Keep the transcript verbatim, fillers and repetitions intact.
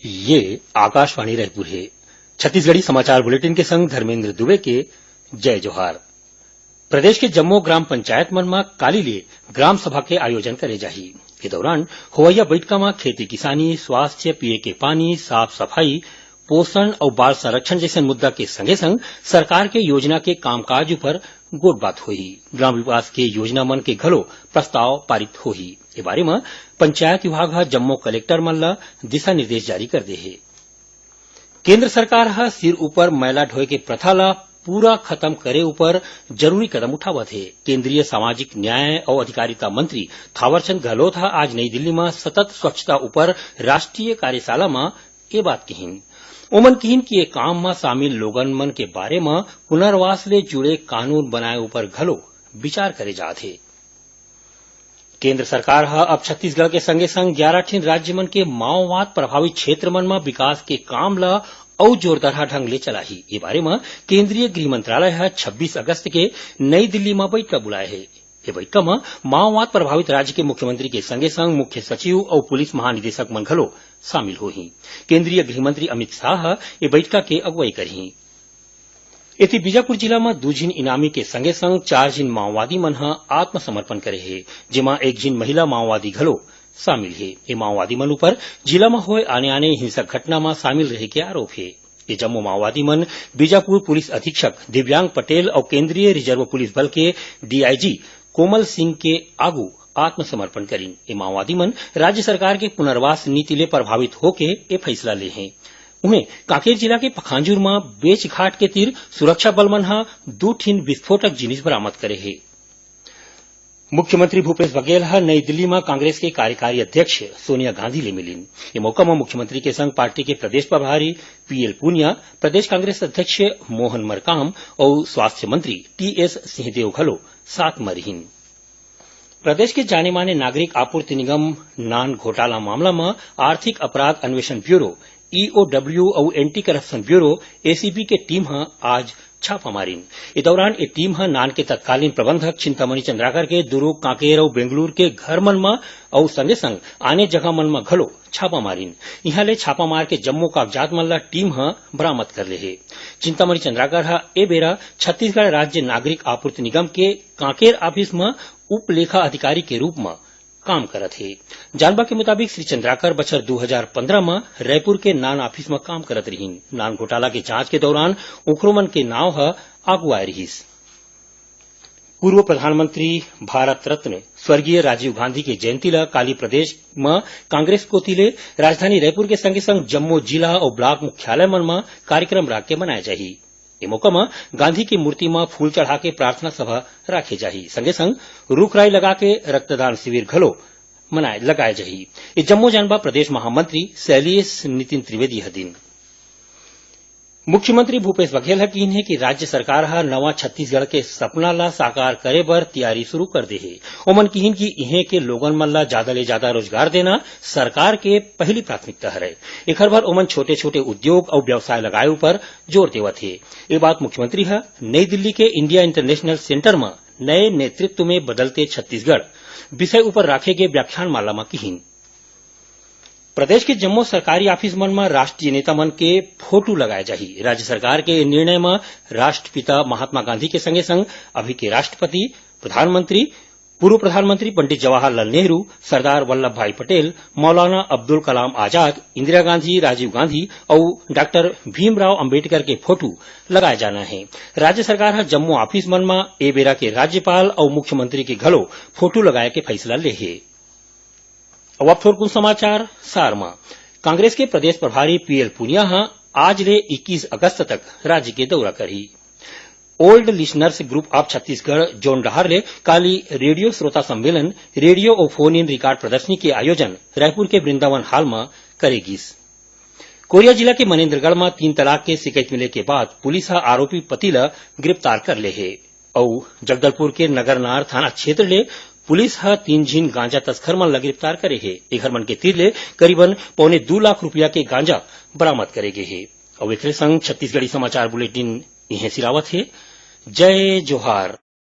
ये आकाशवाणी रायपुर हे। छत्तीसगढ़ी समाचार बुलेटिन के संग धर्मेंद्र दुबे के जय जोहार। प्रदेश के जम्मो ग्राम पंचायत मन म काली ले ग्राम सभा के आयोजन करे जाही। ए दौरान होवइया बइठका म खेती किसानी, स्वास्थ्य, पीए के पानी, साफ सफाई, पोषण अउ बाल संरक्षण जइसन मुद्दा के संगे संग सरकार के योजना के कामकाज उपर गोठबात होही। ग्राम विकास के योजना मन के घलो प्रस्ताव पारित होही। ए बारे म पंचायत विभाग ह जम्मो कलेक्टर मन ल दिशा निर्देश जारी कर दे हे। केंद्र सरकार ह सिर उपर मैला ढोए के प्रथा ल पूरा खत्म करे उपर जरूरी कदम उठावत हे। केंद्रीय सामाजिक न्याय अउ अधिकारिता मंत्री थावरचंद गहलोत ह आज नई दिल्ली म सतत स्वच्छता उपर राष्ट्रीय कार्यशाला म ए बात किहिन। ओमन किहिन कि ए काम म शामिल लोगन मन के बारे म पुनर्वास ले जुड़े कानून बनाए उपर घलो विचार करे जात हे। केंद्र सरकार ह अब छत्तीसगढ़ के संगे संग ग्यारह ठिन राज्य मन के माओवाद प्रभावित क्षेत्र मन म विकास के काम ल अउ जोरदारहा ढंग ले चलाही। ए बारे म केंद्रीय गृह मंत्रालय ह छब्बीस अगस्त के नई दिल्ली म बइठका बुलाए हे। ए बइठका म माओवाद प्रभावित राज्य के मुख्यमंत्री के संगे संग मुख्य सचिव अउ पुलिस महानिदेशक मन घलो शामिल होही। केंद्रीय गृह मंत्री अमित शाह ह ए बइठका के अगुवाई करही। एती बीजापुर जिला म दू झिन इनामी के संगे संग चार झिन माओवादी मन ह आत्मसमर्पण करे हे, जेमा एक झिन महिला माओवादी घलो शामिल हे। ए माओवादी मन उपर जिला म होए आने-आने हिंसक घटना म शामिल रहे के आरोप हे। ये जम्मो माओवादी मन बीजापुर पुलिस अधीक्षक दिव्यांग पटेल अउ केंद्रीय रिजर्व पुलिस बल के डीआईजी कोमल सिंह के आगू आत्मसमर्पण करिन। ये माओवादी मन राज्य सरकार के पुनर्वास नीति ले प्रभावित होके ये फैसला ले हें। उहें, कांकेर जिला के पखांजूर म बेचघाट के तीर सुरक्षा बल मन ह दू ठिन विस्फोटक जिनिस बरामद करे हे। मुख्यमंत्री भूपेश बघेल ह नई दिल्ली म कांग्रेस के कार्यकारी अध्यक्ष सोनिया गांधी ले मिलिन। ये मौका म मुख्यमंत्री के संग पार्टी के प्रदेश प्रभारी पीएल पुनिया, प्रदेश कांग्रेस अध्यक्ष मोहन मरकाम अउ स्वास्थ्य मंत्री टीएस सिंहदेव घलो साथ म रिहिन। प्रदेश के जाने-माने नागरिक आपूर्ति निगम नान घोटाला मामला म आर्थिक अपराध अन्वेषण ब्यूरो, ईओडब्ल्यू, अउ एंटी करप्शन ब्यूरो, एसीबी, के टीम ह आज छापा मारिन। ए दौरान ए टीम ह नान के तत्कालीन प्रबंधक चिंतामणि चंद्राकर के दुरूग, कांकेर अउ बेंगलुरु के घर मन म अउ संगे-संग आने जगह मन म घलो छापा मारिन। इहां ले छापा मार के जम्मो कागजात मन ल टीम ह बरामद कर ले हे। चिंतामणि चंद्राकर ह ए बेरा छत्तीसगढ़ राज्य नागरिक आपूर्ति निगम के कांकेर ऑफिस म उप लेखा अधिकारी के रूप म काम करत हे। जानबा के मुताबिक, श्री चंद्राकर बछर दू हजार पंद्रह म रायपुर के नान ऑफिस म काम करत रिहिन। नान घोटाला के जांच के दौरान उखरो मन के नाव ह आगू आए रिहिस। पूर्व प्रधानमंत्री भारत रत्न स्वर्गीय राजीव गांधी के जयंती ल काली प्रदेश म कांग्रेस कोति ले राजधानी रायपुर के संगे संग जम्मो जिला अउ ब्लॉक मुख्यालय मन म कार्यक्रम राख के मनाए जाही। ए मौका म गांधी के मूर्ति म फूल चढ़ा के प्रार्थना सभा राखे जाही। संगे संग रूख राई लगा के रक्तदान शिविर घलो मनाए, लगाए जाही। ये जम्मो जानबा प्रदेश महामंत्री शैलेश नितिन त्रिवेदी ह दिन। मुख्यमंत्री भूपेश बघेल ह किहिन हे कि राज्य सरकार ह नवा छत्तीसगढ़ के सपना ला साकार करे बर तियारी शुरू कर दे हे। ओमन किहिन कि इहें के लोगन मन ला जादा ले जादा रोजगार देना सरकार के पहली प्राथमिकता हरय। एखर बर ओमन छोटे-छोटे उद्योग अउ व्यवसाय लगाए ऊपर जोर देवत हे। ये बात मुख्यमंत्री ह नई दिल्ली के इंडिया इंटरनेशनल सेंटर म नए नेतृत्व में बदलते छत्तीसगढ़ विषय ऊपर राखे गे व्याख्यान माला म किहिन। प्रदेश के जम्मो सरकारी ऑफिस मन म राष्ट्रीय नेता मन के फोटो लगाए जाही। राज्य सरकार के ए निर्णय म राष्ट्रपिता महात्मा गांधी के संगे संग अभी के राष्ट्रपति, प्रधानमंत्री, पूर्व प्रधानमंत्री पंडित जवाहरलाल नेहरू, सरदार वल्लभ भाई पटेल, मौलाना अब्दुल कलाम आजाद, इंदिरा गांधी, राजीव गांधी अउ डॉक्टर भीमराव अंबेडकर के फोटो लगाए जाना हे। राज्य सरकार ह जम्मो ऑफिस मन म ए बेरा के राज्यपाल अउ मुख्यमंत्री के घलो फोटो लगाए के फैसला ले हे। अब आप थोरकुन समाचार सार म। कांग्रेस के प्रदेश प्रभारी पीएल पुनिया ह आज ले इक्कीस अगस्त तक राज्य के दौरा करही। Old listeners group of Chhattisgarh zone डहार ले काली रेडियो श्रोता सम्मेलन, रेडियो अउ फोन इन रिकॉर्ड प्रदर्शनी के आयोजन रायपुर के वृंदावन हॉल म करे गिस। कोरिया जिला के मनेन्द्रगढ़ म तीन तलाक के शिकायत मिले के बाद पुलिस ह आरोपी पति ल गिरफ्तार कर ले हे। अउ जगदलपुर के नगरनार थाना क्षेत्र ले पुलिस ह तीन झिन गांजा तस्कर मन ल गिरफ्तार करे हे। एखर मन के तीर ले करीबन पौने दू लाख रुपया के गांजा बरामद करे गे हे। अउ एखरे संग छत्तीसगढ़ी समाचार बुलेटिन इहें सिरावत हे। जय जोहार।